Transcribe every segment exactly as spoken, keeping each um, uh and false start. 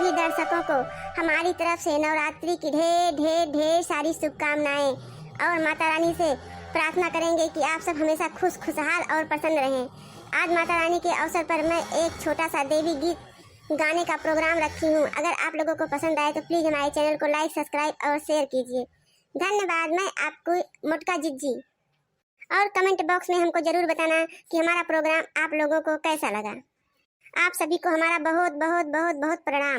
सभी दर्शकों को हमारी तरफ से नवरात्रि की ढेर, ढेर, ढेर सारी शुभकामनाएं और माता रानी से प्रार्थना करेंगे कि आप सब हमेशा खुश, खुशहाल और प्रसन्न रहें। आज माता रानी के अवसर पर मैं एक छोटा सा देवी गीत गाने का प्रोग्राम रखी हूँ। अगर आप लोगों को पसंद आए तो please हमारे channel को like, subscribe और share कीजिए। धन्यवाद। मैं आपको मोटका जिज्जी। और comment box में हमको जरूर बताना कि हमारा प्रोग्राम आप लोगों को कैसा लगा। आप सभी को हमारा बहुत, बहुत, बहुत, बहुत प्रणाम।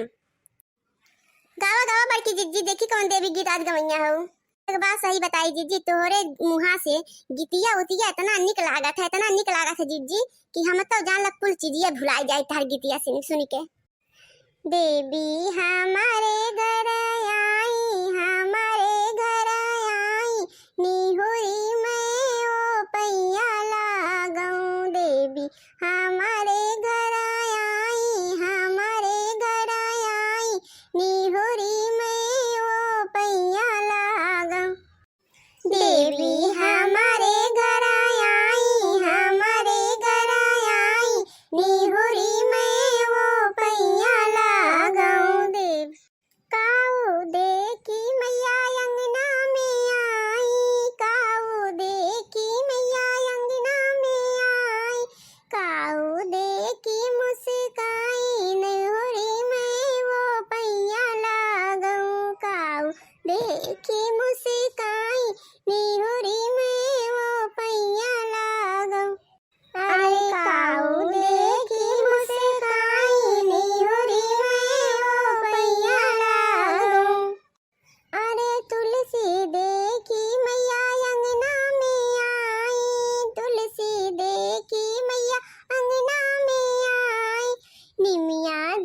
गावा, गावा बड़की जिज्जी, देखी कौन देवी गीत आज गवैया हो। एक बात सही बताई जिज्जी, तोहरे मुहा से गीतिया उतिया इतना निक लागत है, इतना निक लागत है जिज्जी कि हम तो जान लग कुल चीजिया भुलाई जाए तार गीतिया सुन, सुन के। देवी हमारे घर आई, हमारे घर आई, निहुरी मैं ओ पैया लागऊं। देवी हमारे घर आई, हमारे घर आई, निहुरी मैं ओ पैया लागऊं। देवी हमारे घर आई, हमारे घर आई, निहुरी मैं ओ पैया लागऊं। देवी काऊ देखी मैया अंगना में आई, काऊ देखी मैया अंगना में आई, काऊ देखी मुस्काई, निहुरी मैं ओ पैया लागऊं। काऊ देखी मुस्काई, निहुरी मैं ओ पैया लागऊं। अरे काऊ देखी मुस्काई, निहुरी मैं ओ पैया लागऊं। अरे तुलसी देखी मैया अंगना में आई, तुलसी देखी मैया अंगना में आई, निमिया